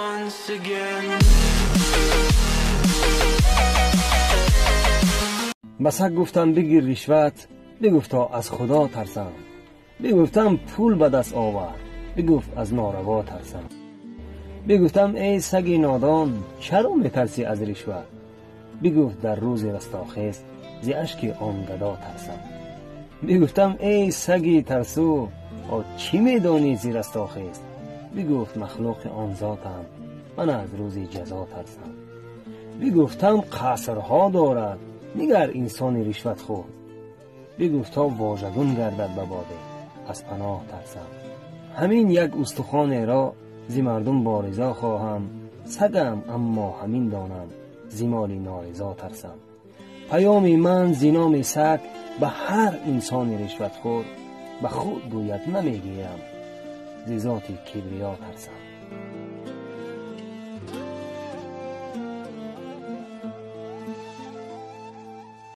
Once again. Ба саг гуфтам бигир ришват, бигуфт то аз Худо тарсам. Бигуфтам пул ба даст овар, бигуфт аз нораво тарсам. Бигуфтам эй саги нодон, чаро метарсӣ аз ришват? Бигуфт дар рӯзи растохез зи ашки он гадо тарсам. Бигуфтам эй саги тарсу, о чӣ медонӣ зи растохез? Бигуфт махлуқи он зотам, ман аз рӯзи ҷазо тарсам. Бигуфтам қасрҳо дорад, нигар инсони ришватхӯр. Бигуфт то вожагун гардад ба боде, аз паноҳ тарсам. Ҳамин як устухонеро зи мардум боризо хоҳам, сагам аммо ҳамин донам, зи моли норизо тарсам. Паёми ман зи номи саг ба ҳар инсони ришватхӯр, ба худ гӯяд намегирам, зи зоти кибриё тарсам.